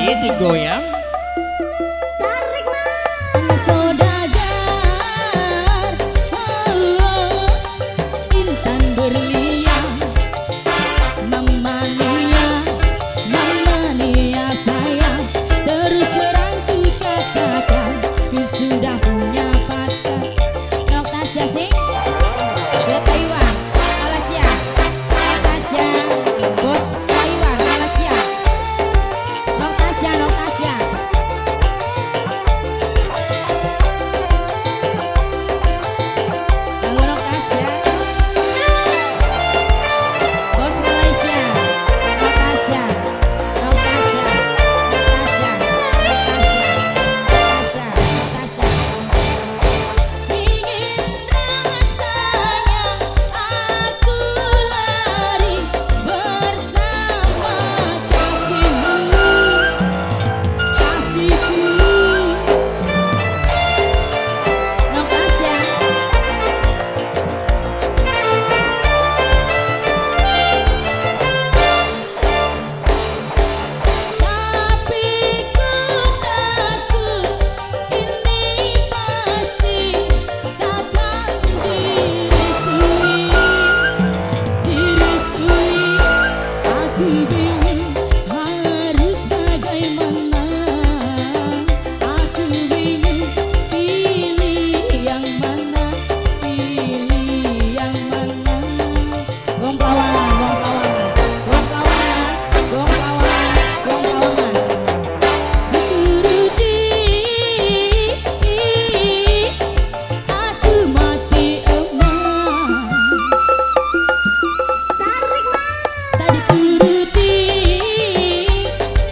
Lagi digoyang. Tarik mas saudagar, oh, intan berlian, Mama Nia sayang. Terus terang ku katakan, ku sudah punya pacar. Noktasya sing ke Taiwan, Malaysia, Noktasya, bos Taiwan, Malaysia. Noktasya, Noktasya. Halo Noktasya, bos Malaysia, Noktasya, Noktasya, Noktasya, Noktasya, Noktasya, Noktasya. Ingin rasanya aku lari bersama kasihmu, kasihku. Noktasya. Tapi ku takut ini pasti takkan direstui, direstui. Aku bingung harus bagaimana. Aku bingung pilih yang mana, pilih yang mana. Wong Plawangan, wong Plawangan, wong Plawangan, wong Plawangan, wong Plawangan. Dituruti, aku mati emas. Tarik mas. Tadi turuti,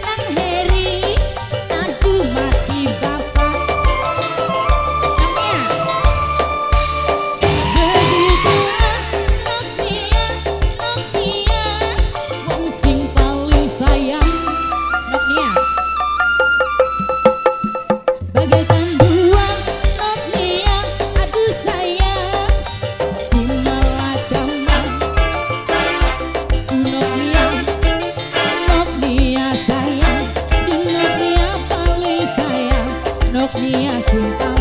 Kang Heri, aku mati bapak. Namanya. Begitulah Noknia, Noknia, wong sing paling sayang. Noknia. Bagaikan buah Noknia, aduh sayang, si malakama. Noknia, Noknia sayang, Noknia paling sayang, Noknia sing paling